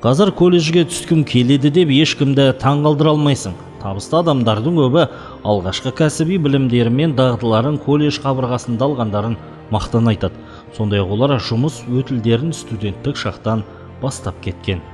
Қазір колледжге түскім келеді деп ешкімді таңғалдыра алмайсың. Табысты адамдардың көбі алғашқы кәсіби білімдері мен дағдыларын колледж қабырғасында алғандарын мақтан айтады. Сондай-ақ олар жұмыс өтілдерін студенттік шақтан бастап кеткен.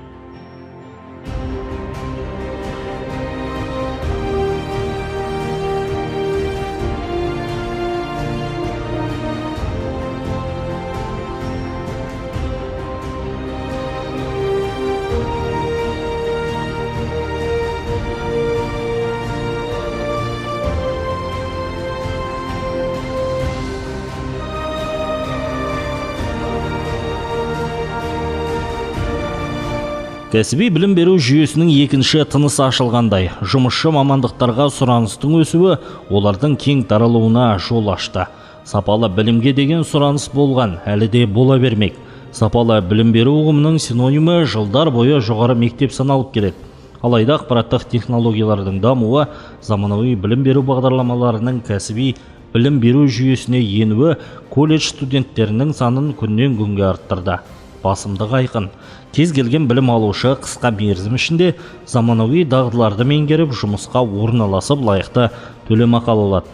Кәсіби білім беру жүйесінің екінші тынысы ашылғандай, жұмысшы мамандықтарға сұраныстың өсуі олардың кең таралуына жол ашты. Сапалы білімге деген сұраныс болған, әлі де бола бермек. Сапалы білім беру ұғымының синонимі жылдар бойы жоғары мектеп саналып келеді. Алайда ақпараттық технологиялардың дамуы, заманауи білім беру бағдарламаларының кәсіби білім беру жүйесіне енуі колледж студенттерінің санын күннен күнге арттырды. Басымдық айқын. Кез келген білім алушы қысқа мерзім ішінде заманауи дағдыларды меңгеріп, жұмысқа орналасып, лайықты төлемақы ала алады.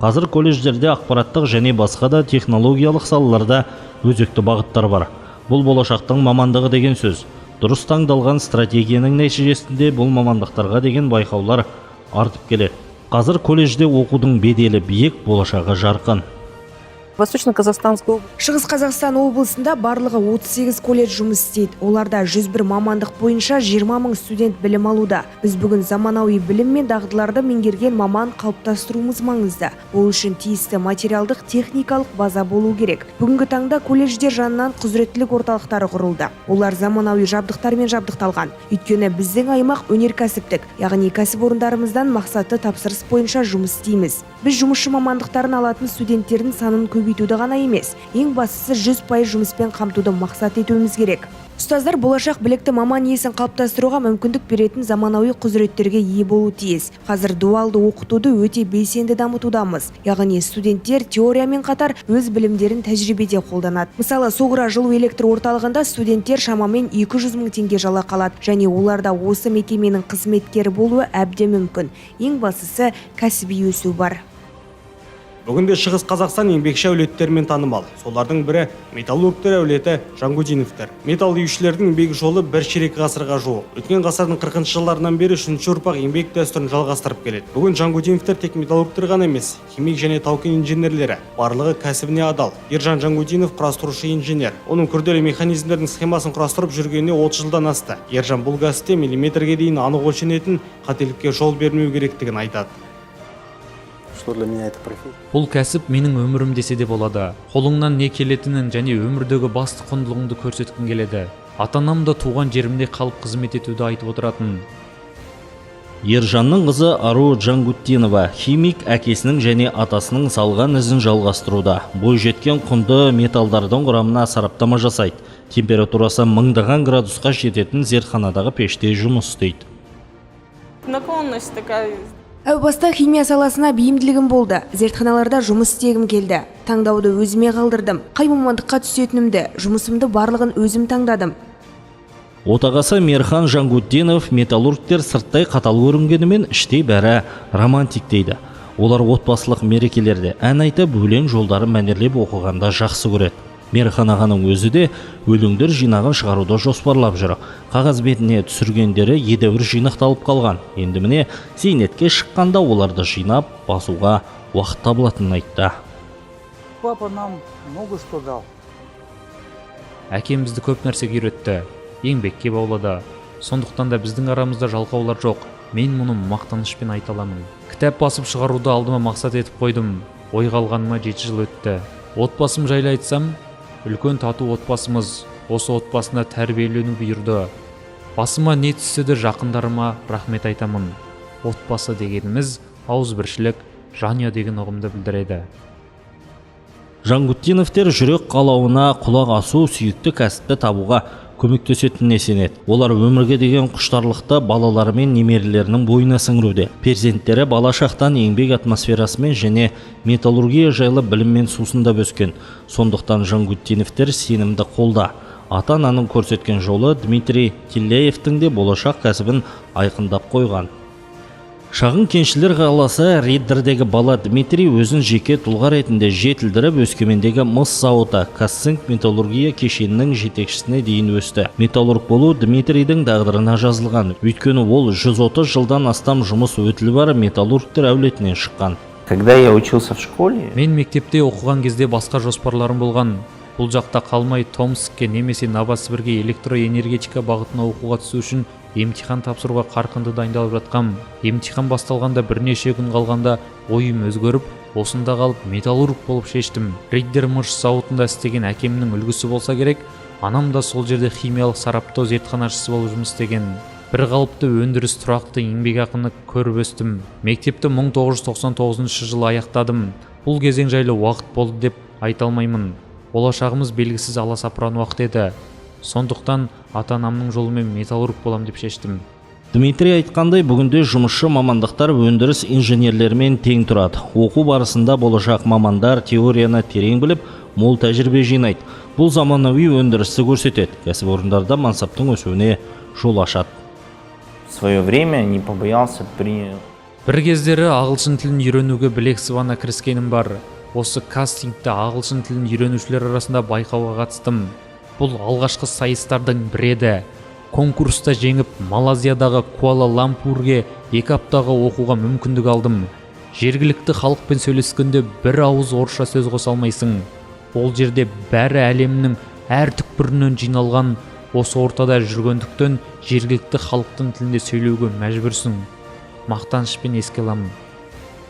Қазір колледждерде ақпараттық және басқа да технологиялық салаларда өзекті бағыттар бар. Бұл болашақтың мамандығы деген сөз. Дұрыс таңдалған стратегияның нәтижесінде бұл мамандықтарға деген байқаулар артып келеді. Қазір колледжде оқудың беделі биік, болашағы жарқын. Восточно-Казахстанской области. Шығыс Қазақстан облысында барлығы 38 колледж жұмыс істейді. Оларда 101 мамандық бойынша 20 мың студент білім алуда. Біз бүгін заманауи білім мен дағдыларды меңгерген маман қалыптастыруымыз маңызды. Ол үшін тиісті материалдық техникалық база болу керек. Бүгінгі таңда колледждер жанынан құзыреттілік орталықтары құрылды. Олар заманауи жабдықтармен жабдықталған. Өйткені біздің аймақ өнеркәсіптік, яғни кәсіпорындарымыздан мақсатты тапсырыс бойынша жұмыс істейміз. Біз жұмысшы мамандықтарын алатын студенттердің санын көбейтуді ғана емес, ең бастысы 100% жұмыспен қамтуды мақсат етуіміз керек. Ұстаздар болашақ білікті маман иесін қалыптастыруға мүмкіндік беретін заманауи құзыреттерге ие болуы тиіс. Қазір дуалды оқытуды өте белсенді дамытудамыз. Яғни студенттер теориямен қатар өз білімдерін тәжірибеде қолданады. Мысалы, Согра жылу электр орталығында студенттер шамамен 200 мың теңге жалақы алады және оларда осы мекеменің қызметкері болуы әбден мүмкін. Ең бастысы кәсіби өсу бар. Бүгінде Шығыс Қазақстан еңбекші әулеттермен танымал. Солардың бірі металлургтер әулеті Жангутдиновтер. Металл июшілердің еңбек жолы бір ширек ғасырға жуық. Өткен ғасырдың 40 жылдарынан бері үшінші ұрпақ еңбек дәстүрін жалғастырып келеді. Бүгін Жангутдиновтер тек металлургтер ғана емес, химик және тау-кен инженерлері. Барлығы кәсібіне адал. Ержан Жангутдинов құрастырушы инженер. Оның күрделі механизмдердің схемасын құрастырып жүргеніне 30 жылдан асты. Ержан бұл кәсіпте миллиметрге дейін анық өлшенетін қателікке жол бермеу керектігін айтады. Что для меня это профессия? Бұл кәсіп менің өмірім десе де болады. Қолыңнан не келетінін және өмірдегі басты құндылығыңды көрсеткің келеді. Ата анам да туған жерімде қалып қызмет етуді айтып отыратын. Ержанның қызы Ару Джангутдинова химик, әкесінің және атасының салған ізін жалғастыруда. Бойжеткен құнды металдардың құрамына сараптама жасайды. Температурасы мыңдаған градусқа жететін зертханадағы пеште жұмыс істейді. Наклонность такая. Әу баста химия саласына бейімділігім болды. Зертханаларда жұмыс істегім келді. Таңдауды өзіме қалдырдым. Қай мамандыққа түсетінімді, жұмысымды, барлығын өзім таңдадым. Отағасы Мерхан Жангутдинов металлургтер сырттай қатал көрінгенімен, іштей бәрі романтик дейді. Олар отбасылық мерекелерде ән айтып, өлең жолдарын мәнерлеп оқығанды жақсы көреді. Мерхан ағаның өзі де өлеңдер жинағын шығаруды жоспарлап жүр. Қағаз бетіне түсіргендері едәуір жинақталып қалған. Енді міне, зейнетке шыққанда оларды жинап басуға уақыт табылатынын айтты. Папа нам много что дал. Әкем бізді көп нәрсеге үйретті, еңбекке баулады. Сондықтан да біздің арамызда жалқаулар жоқ. Мен мұны мақтанышпен айта аламын. Кітап басып шығаруды алдыма мақсат етіп қойдым. Ойға алғаныма 7 жыл өтті. Отбасым жайлы айтсам, үлкен тату отбасымыз. Осы отбасында тәрбиелену бұйырды. Басыма не түссе де, жақындарыма рахмет айтамын. Отбасы дегеніміз ауызбіршілік, жанұя деген ұғымды білдіреді. Жангутдиновтер жүрек қалауына құлақ асу сүйікті кәсіпті табуға көмектесетініне сенеді. Олар өмірге деген құштарлықты балалары мен немерелерінің бойына сіңіруде. Перзенттері бала шақтан еңбек атмосферасымен және металлургия жайлы біліммен сусындап өскен. Сондықтан Жангутдиновтер сенімді қолда. Ата ананың көрсеткен жолы Дмитрий Тилляевтің де болашақ кәсібін айқындап қойған. Шағын кеншілер қаласы Риддердегі бала Дмитрий өзін жеке тұлға ретінде жетілдіріп, Өскемендегі мыс зауыты «Казцинк» металлургия кешенінің жетекшісіне дейін өсті. Металлург болу Дмитрийдің тағдырына жазылған. Өйткені ол 130 жылдан астам жұмыс өтілі бар металлургтер әулетінен шыққан. Когда я учился в школе, Мен мектепте оқыған кезде басқа жоспарларым болған. Бұл жақта қалмай, Томскке немесе Новосібірге электроэнергетика бағытына оқуға түсу үшін емтихан тапсыруға қарқынды дайындалып жатқам. Емтихан басталғанда бірнеше күн қалғанда ойым өзгеріп, осында қалып, металлург болып шештім. Риддер мыш зауытында істеген әкемнің үлгісі болса керек. Анам да сол жерде химиялық сараптау зертханашысы болып жұмыс істеген. Бір қалыпты өндіріс, тұрақты еңбекақыны көріп өстім. Мектепті 1999 жылы аяқтадым. Бұл кезең жайлы уақыт болды деп айта алмаймын. Болашағымыз белгісіз, аласапыран уақыт еді. Сондықтан ата анамның жолымен металлург болам деп шештім. Дмитрий айтқандай, бүгінде жұмысшы мамандықтар өндіріс инженерлерімен тең тұрады. Оқу барысында болашақ мамандар теорияны терең біліп, мол тәжірибе жинайды. Бұл заманауи өндірісті көрсетеді. Кәсіпорындарда мансаптың өсуіне жол ашады. В свое время не побоялся при Бір кездері ағылшын тілін үйренуге білек сыбана кіріскенім бар. Осы кастингте ағылшын тілін үйренушілер арасында байқауға қатыстым. Бұл алғашқы сайыстардың бірі еді. Конкурста жеңіп, Малайзиядағы Куала Лампурге 2 аптаға оқуға мүмкіндік алдым. Жергілікті халықпен сөйлескенде бір ауыз орысша сөз қоса алмайсың. Ол жерде бәрі әлемнің әр түкпірінен жиналған. Осы ортада жүргендіктен, жергілікті халықтың тілінде сөйлеуге мәжбүрсің. Мақтанышпен еске аламын.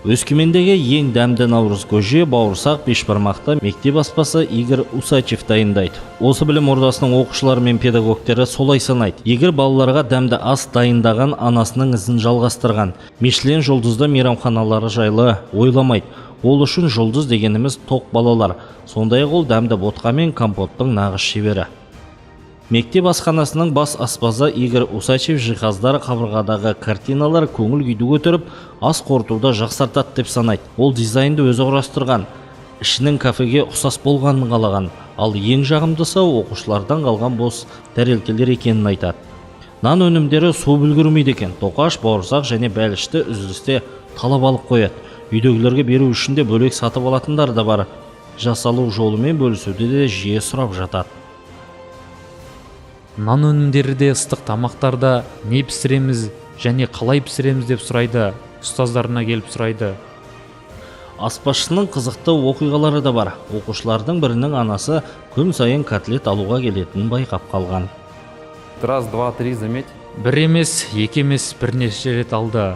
Өскемендегі ең дәмді наурыз көже, бауырсақ, бешбармақты мектеп аспазы Игорь Усачев дайындайды. Осы білім ордасының оқушылары мен педагогтері солай санайды. Игорь балаларға дәмді ас дайындаған анасының ізін жалғастырған. Мишлен жұлдызды мейрамханалары жайлы ойламайды. Ол үшін жұлдыз дегеніміз тоқ балалар. Сондай-ақ ол дәмді ботқа мен компоттың нағыз шебері. Мектеп асханасының бас аспазы Игорь Усачев жиһаздар, қабырғадағы картиналар көңіл күйді көтеріп, ас қорытуды жақсартады деп санайды. Ол дизайнды өзі құрастырған. Ішінің кафеге ұқсас болғанын қалаған. Ал ең жағымдысы оқушылардан қалған бос тәрелкелер екенін айтады. Нан өнімдері суып үлгермейді екен. Тоқаш, бауырсақ және бәлішті үзілісте талап алып қояды. Үйдегілерге беру үшін де бөлек сатып алатындар да бар. Жасалу жолымен бөлісуді де жиі сұрап жатады. Нан өнімдері де, ыстық тамақтар да, не пісіреміз және қалай пісіреміз деп сұрайды. Ұстаздарына келіп сұрайды. Аспазшының қызықты оқиғалары да бар. Оқушылардың бірінің анасы күн сайын котлет алуға келетінін байқап қалған. Раз, два, три, заметь. Бір емес, екі емес, бірнеше рет алды.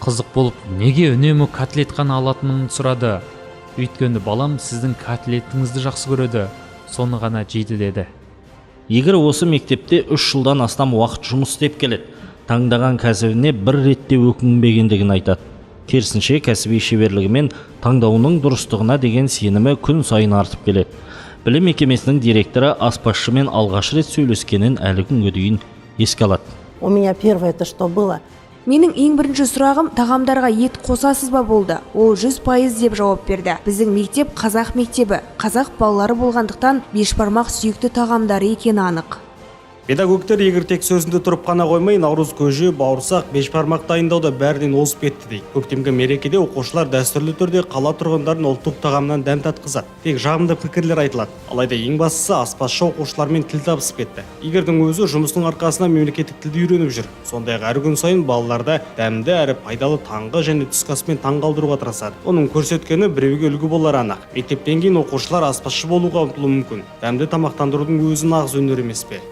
Қызық болып, неге үнемі котлет қана алатынымды сұрады. Өйткені балам сіздің котлетіңізді жақсы көреді, соны ғана жейді деді. Игорь осы мектепте 3 жылдан астам уақыт жұмыс істеп келеді. Таңдаған кәсібіне бір ретте өкінбегендігін айтады. Керісінше, кәсіби шеберлігі мен таңдауының дұрыстығына деген сенімі күн сайын артып келеді. Білім мекемесінің директоры аспазшымен алғаш рет сөйлескенін әлі күнге дейін еске алады. У меня первое это что было? Менің ең бірінші сұрағым «Тағамдарға ет қосасыз ба?» болды. Ол 100% деп жауап берді. Біздің мектеп қазақ мектебі. Қазақ балалары болғандықтан, бешбармақ сүйікті тағамдары екені анық. Педагогтер Игорь тек сөзінде тұрып қана қоймай, наурыз көже, бауырсақ, бешбармақ дайындауда бәрінен озып кетті дейді. Көктемгі мерекеде оқушылар дәстүрлі түрде қала тұрғындарын ұлттық тағамнан дәм татқызады. Тек жағымды пікірлер айтылады. Алайда ең бастысы, аспазшы оқушылармен тіл табысып кетті. Игорьдің өзі жұмысының арқасында мемлекеттік тілді үйреніп жүр. Сондай-ақ әр күн сайын балаларды дәмді әрі пайдалы таңғы және түскі аспен таңғалдыруға тырысады. Оның көрсеткені біреуге үлгі болары анық. Мектептен кейін оқушылар аспазшы болуға ұмтылуы мүмкін. Дәмді тамақтандырудың өзі нағыз өнер емес пе?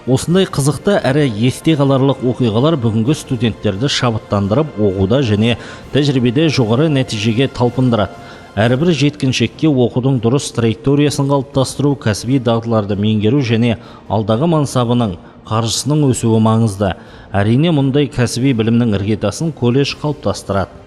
Осындай қызықты әрі есте қаларлық оқиғалар бүгінгі студенттерді шабыттандырып, оқуда және тәжірибеде жоғары нәтижеге талпындырады. Әрбір жеткіншекке оқудың дұрыс траекториясын қалыптастыру, кәсіби дағдыларды меңгеру және алдағы мансабының, қаржысының өсуі маңызды. Әрине, мұндай кәсіби білімнің іргетасын колледж қалыптастырады.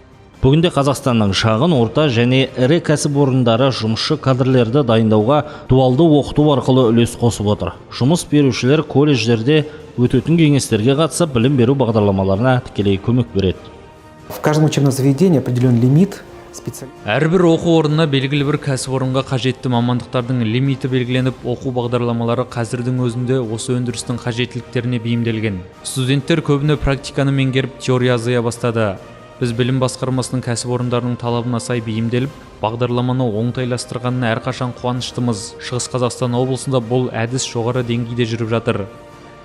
Бүгінде Қазақстанның шағын, орта және ірі кәсіпорындары жұмысшы кадрлерді дайындауға дуалды оқыту арқылы үлес қосып отыр. Жұмыс берушілер колледждерде өтетін кеңестерге қатысып, білім беру бағдарламаларына тікелей көмек береді. В каждом учебном заведении определен лимит. Специалист. Әрбір оқу орнына белгілі бір кәсіпорынға қажетті мамандықтардың лимиті белгіленіп, оқу бағдарламалары қазірдің өзінде осы өндірістің қажеттіліктеріне бейімделген. Студенттер көбіне практиканы меңгеріп, теория азая бастады. Біз білім басқармасының кәсіпорындарының талабына сай бейімделіп, бағдарламаны оңтайластырғанына әрқашан қуаныштымыз. Шығыс Қазақстан облысында бұл әдіс жоғары деңгейде жүріп жатыр.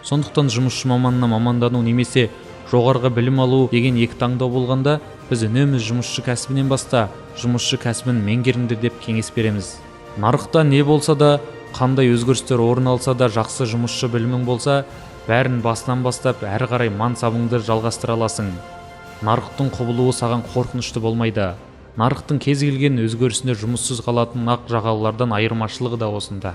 Сондықтан жұмысшы маманына мамандану немесе жоғарғы білім алу деген екі таңдау болғанда, біз үнемі жұмысшы кәсібінен баста, жұмысшы кәсібін меңгеріңдер деп кеңес береміз. Нарықта не болса да, қандай өзгерістер орын алса да, жақсы жұмысшы білімің болса, бәрін басынан бастап, әрі қарай мансабыңды жалғастыра аласың. Нарықтың құбылуы саған қорқынышты болмайды. Нарықтың кез келген өзгерісінде жұмыссыз қалатын ақ жағалылардан айырмашылығы да осында.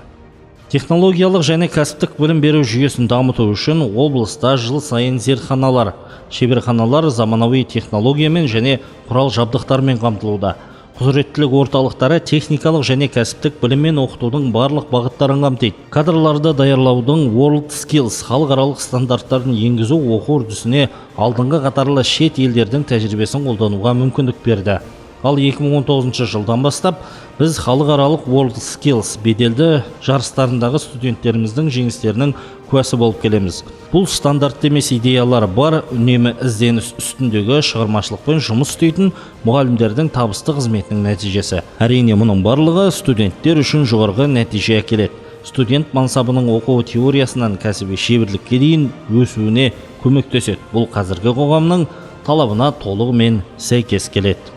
Технологиялық және кәсіптік білім беру жүйесін дамыту үшін облыста жыл сайын зертханалар, шеберханалар заманауи технологиямен және құрал жабдықтармен қамтылуда. Құзыреттілік орталықтары техникалық және кәсіптік білім мен оқытудың барлық бағыттарын қамтиды. Кадрларды даярлаудың World Skills халықаралық стандарттарын енгізу оқу үрдісіне алдыңғы қатарлы шет елдердің тәжірибесін қолдануға мүмкіндік берді. Ал 2019 жылдан бастап біз халықаралық World Skills беделді жарыстарындағы студенттеріміздің жеңістерінің куәсі болып келеміз. Бұл стандартты емес идеялар бар, үнемі ізденіс үстіндегі, шығармашылықпен жұмыс істейтін мұғалімдердің табысты қызметінің нәтижесі. Әрине, мұның барлығы студенттер үшін жоғарғы нәтиже әкеледі. Студент мансабының оқу теориясынан кәсіби шеберлікке дейін өсуіне көмектеседі. Бұл қазіргі қоғамның талабына толығымен сәйкес келеді.